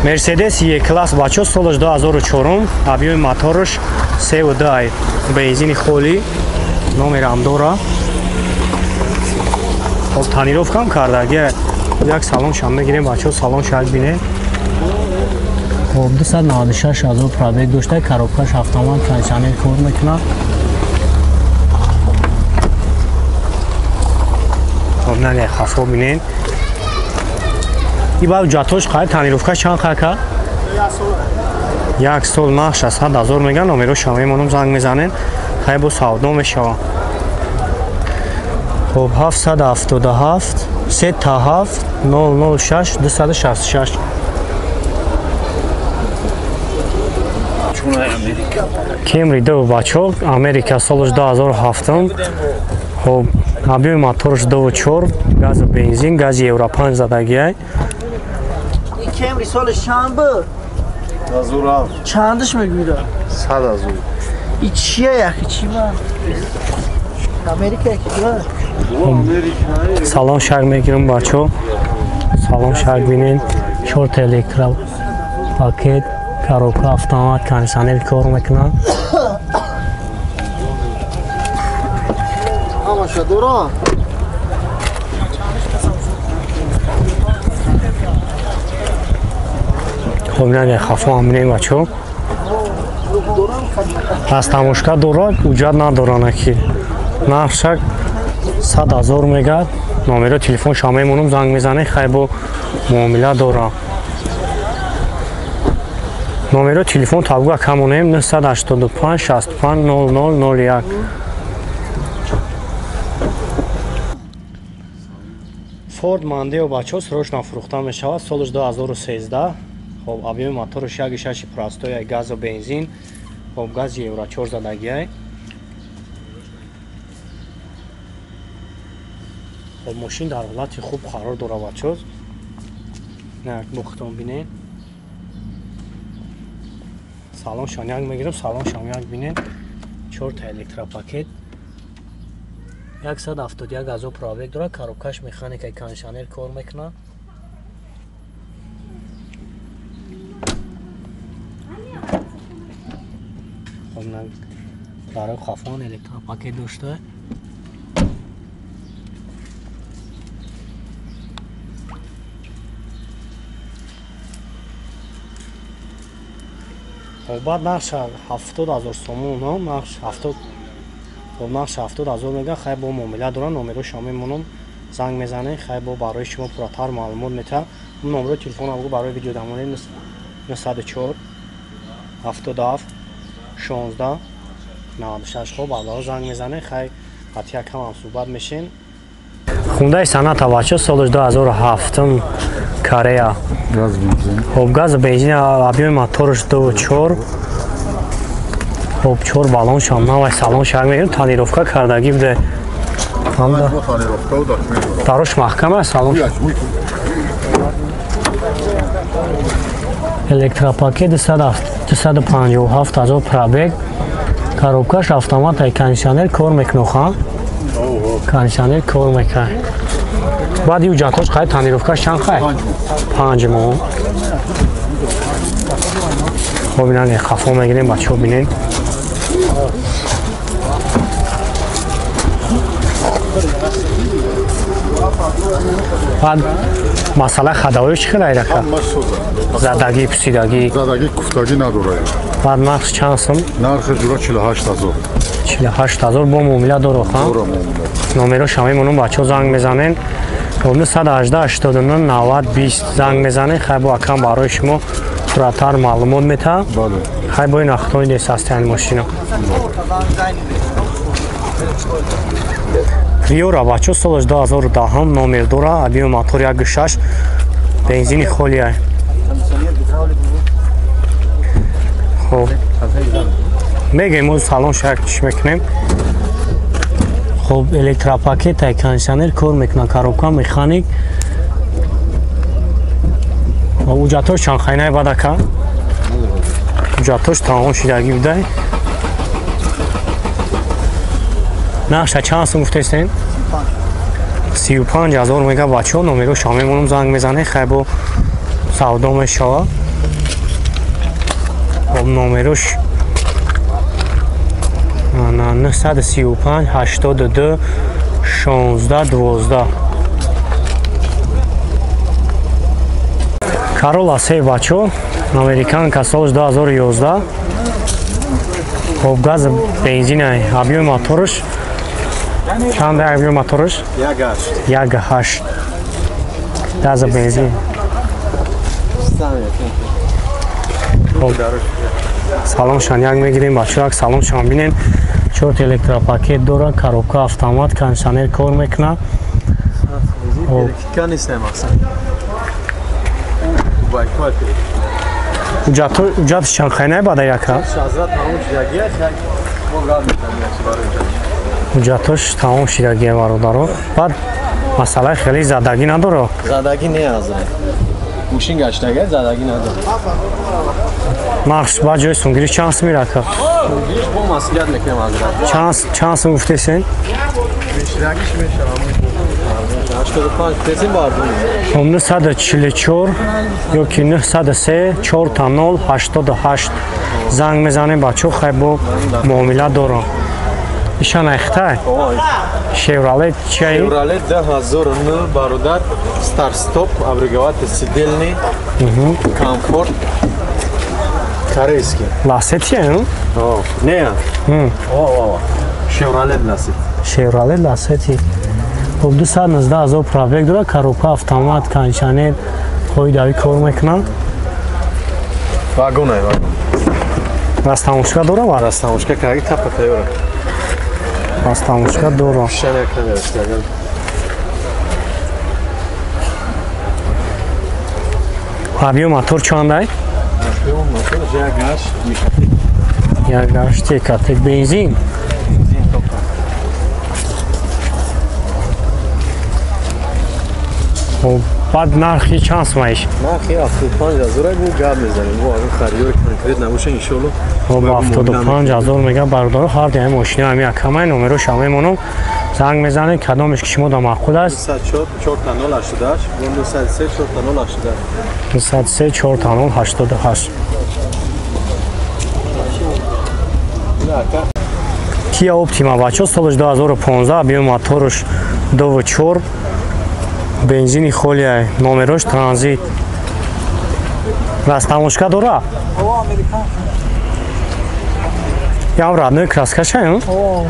Мерседес Е-класс бачо солаш 2004, объёми моторш 3.2, бензини холӣ, номерам дора. Хоб тонировкам кардаги. Як салон шам мегирем бачо, салон шак бинем. Хоб 296 ҳазор пробег дошта, коробкаш автомат, кондиционер кор мекунад. Хоб на хафо бинем. И баъд ҷатош қай тонировка чанд қака? Як сол нарх 600 ҳазор меган, номеро шама мемонам, занг мезанем, хай бо савдо мешава. Хоб 777 37 006 266. Кемри 2 бачо, Америка солаш 2007. Хоб объёми моторш 2.4, газ бензин, гази Евро 5 задагиай. Кемри солаш чанд буд? 2007. Чандаш мегӯяд? 100 ҳазор. И чия яхи чи ба? Америка яки ба? Салон шак мегирам бачо. Салон шак бинен. 4 электропакет, коробка автомат, кондиционер кор мекунад. Ҳамаша дора? Хоб на хафо ҳам бинем бачо. Аз тамошка дора, уҷат надорана ки. Нархшак 100 ҳазор мегад. Номеро телефон шама мемонам, занг мезанем, хай бо муомила дора. Номеро телефон табга камонем 985 65 00 01. Форд Мондео бачо срочно фурӯхта мешавад, солаш 2013. Хоб объёми моторш 1.6 простой, газу бензин, хоб гази Евро 4 задагиай. Хоб мошин дар ҳолати хуб қарор дорад бачо. На бухтон бинед. Салон шон як мегирам, салон шон як бинед. 4 та электропакет. 171 ҳазор пробег дорад, коробкаш механикаи кондиционер кор мекунад. Барои хафон электропакет дошта. Хоб баъд нархш 70 ҳазор сомон, нархш 70, хоб нархш 70 ҳазор мегӯяд, хай бо муомила дорад, номеро шумо мемонам, занг мезанем, хай бо барои шумо пурратар маълумот метаҳад. Номеро телефонам бигӯ барои видеодамонӣ 904 77 16 96. Хоб алло занг мезанем, хай ҳатто якам ҳам суҳбат мешем. Хундаи Соната бачо солаш 2007, Корея. Газ бензин. Хоб газ бензин, объёми моторш 2.4. Хоб 4 баллон шам навай салон шак мегирем, тонировка кардагӣ буде. Ҳамда дарош маҳкам аст салон. Электропакет 257 ҳазор пробег, коробкаш автомат, кондиционер кор мекунад. Кондиционер кор мекунад. Баъд ю ҷатош қай тонировкаш чанд қай? 5 моҳ. Хоб ина хафо мегирем бачо бинем. Баъд масъала хадавои чӣ хел айрака? Задагӣ, пусидагӣ. Задагӣ, куфтагӣ надорад. Баъд нарх чанд сум? Нархи ҷура 48 ҳазор. 48 ҳазор бо муомила дорад, ха? Дора муомила. Номеро шама мемонам бачо, занг мезанем. 918 89 90 20 занг мезанем, хай бо акам барои шумо пурратар маълумот метаҳад. Бале. Хай бо ин ахтони дестастияни мошина. Приора бачо солаш 2010, номер дора, объёми мотор 1.6, бензини холия. Хоб мегӯем мо салон шак чӣ мекунем. Хоб электропакет, кондиционер кор мекунад, коробка механик. Уҷатош чанд хайнай баъд ака? Уҷатош тамом шидагӣ будай. Нархша чанд сум гуфтестем? 35 ҳазор мега бачо, номеро шумо мемонам, занг мезанем, хай бо савдо мешавад. Хоб номерош 935 82 16 12. Карола се бачо, американка солш 2011. Хоб газ бензин объем моторш чанд объем моторш? 1.8. Газ бензин. Хоб салон шан як мегирем бачо, як салон шан бинен. Чорт электропакет дора, коробка автомат, кондиционер кор мекунад. Ҳуҷҷатш чанд хайна бада яка? Ҳуҷҷатош тамом шидагия бародаро. Баъд масъалаи хеле задагӣ надоро? Задагӣ не азрат. Мошин гаштага задагӣ надорад. Нархш ба ҷои сунгириш чанд сум мирака? Сунгириш бо маслиҳат мекунем азрат. Чанд сум гуфтесен? Беширагиш мешавам. 85 гуфтесен бардум. 944 ёки 903 4 0 88 занг мезанем бачо, хай бо муомила дорам. Ишан айхтай? Шевролет чай? Шевролет 2009 бародар, старт-стоп, абреговатый сидельный, комфорт, корейский. Ласети, ну? О, не. О, Шевролет Ласети. Шевролет Ласети. Хоб 219 ҳазор пробег дора, коробка автомат, кондиционер, ҳои кор мекунад. Вагон ай, вагон. Растамушка дора ва? Растамушка карги тапа тайёра. Растамушка дора. Объем мотор чандай? Объем мотор 1.8. 1.8 катек бензин. Бензин топа. Хоб баъд нархи чанд сумаиш? Нархи 75 ҳазор бу гап мезанем. Бу агар харидори конкрет набоша иншоалло. Хоб 75 ҳазор мега бародаро, ҳар ди ҳамин мошина ҳамин акамай номерош мемонам. Занг мезанед, кадомеш ки шумо да маъқул аст. 904 4 0 88, 903 4 0 88. 903 4 0 88. Kia Optima бачо, солш 2015, объем моторш 2.4, бензини холия, номерош транзит. Растамушка дора? О, американ. Ям родной краска шай, О.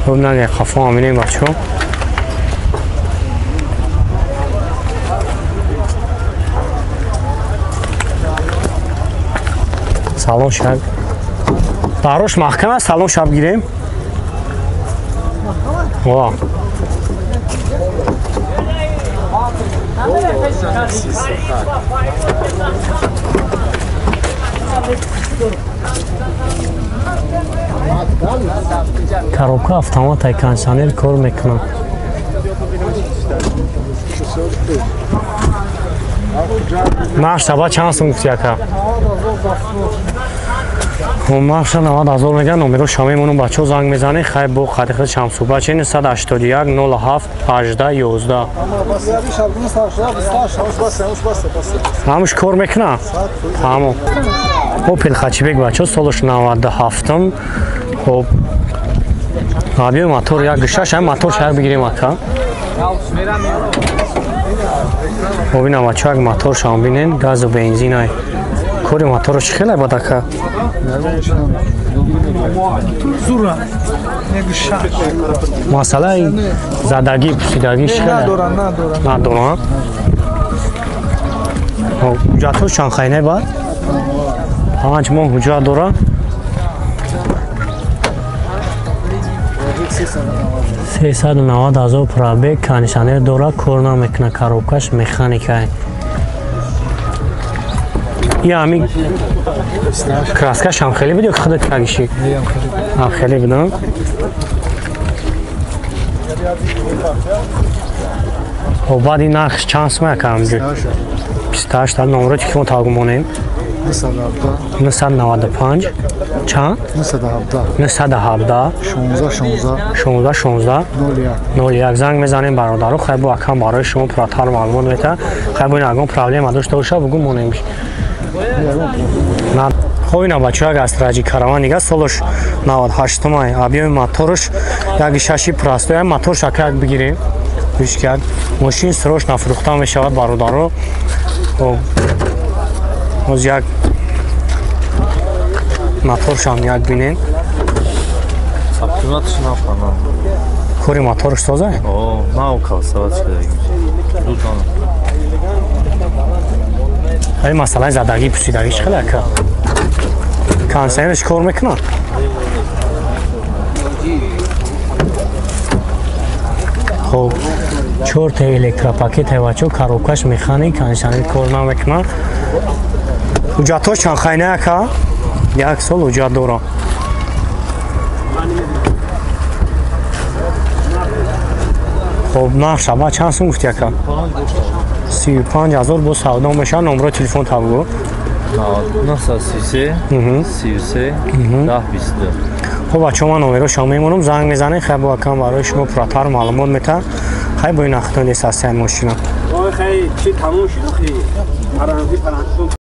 Хоб на хафо аминем бачо. Салон шаб. Дарош маҳкам аст, салон шаб гирем. О. Коробка автомат ай, кондиционер кор мекунад. Нарх саба чанд сум гуфти ака? Нархша 90 ҳазор мегӯяд, номеро шама мемонам, бачаҳо занг мезанед, хай бо қадри худ шамсуҳбат шед 981 07 18 11. Ҳамуш кор мекунад? Тамом. Опел Хатчбек бачаҳо, солаш 97-м. Хоб объем мотор 1.6, ҳам мотор шак бигирем ака. Хоб ина бачаҳо як мотор шам бинен, газу бензин ай. Кори моторо чӣ хеле бад ака? Зура. Негуша. Масъалаи задагӣ, пусидагӣ чӣ хеле? Надора, надора. Надора. Хоб ҳуҷҷатҳо чанд хайне бад? 5 моҳ ҳуҷҷат дора. 390 ҳазор пробег, кондиционер дора, кор намекунад, коробкаш механика. Я ҳамин краскаш ҳам хеле буд ё худат кагишӣ? Ҳам хеле буд, хоб баъд ин нархш чанд сум ака ҳамҷо? 28. Номеро ки мо талгумонем? 995 Чанд? 917. 917. 16 16. 16 16. 01. 01 занг мезанем бародаро, хай бо акам барои шумо пурратар маълумот метаҳад. Хай бо ин ягон проблема дошта боша, бугу монем. На хоб ина бачаҳо як астраҷи караван дига солаш 98-май, объёми моторш 1,6 простой, моторш ака як бигирем. Гӯш кард. Мошин срош нафурӯхта мешавад бародаро. Хоб боз як моторшам як бинем. Сабтунатш нафаҳмам. Кори моторш соза? О, нав калсават шудагим. Ду дона. Ҳай масъалаи задагӣ пусидагӣ чӣ хеле ака? Кондиционерш кор мекунад? Хоб, чорта электропакет ҳайвачо, коробкаш механик, кондиционер кор намекунад. Ҳуҷҷатҳош чанд хайна ака? Як сол ҳуҷҷат дорам. Хоб, нарх шаба чанд сум гуфти ака? 35 ҳазор бо савдо мешавад. Номрои телефон табгӯ. 933 33 10 22. Хоб бачаҳо, ман номерошо мемонам, занг мезанем, хай бо акам барои шумо пурратар маълумот метаҳад. Хай бо ин ахтон нест ҳастиян мошина. Ой, хай, чи тамом шуд, хи? Паранзи, паранзи.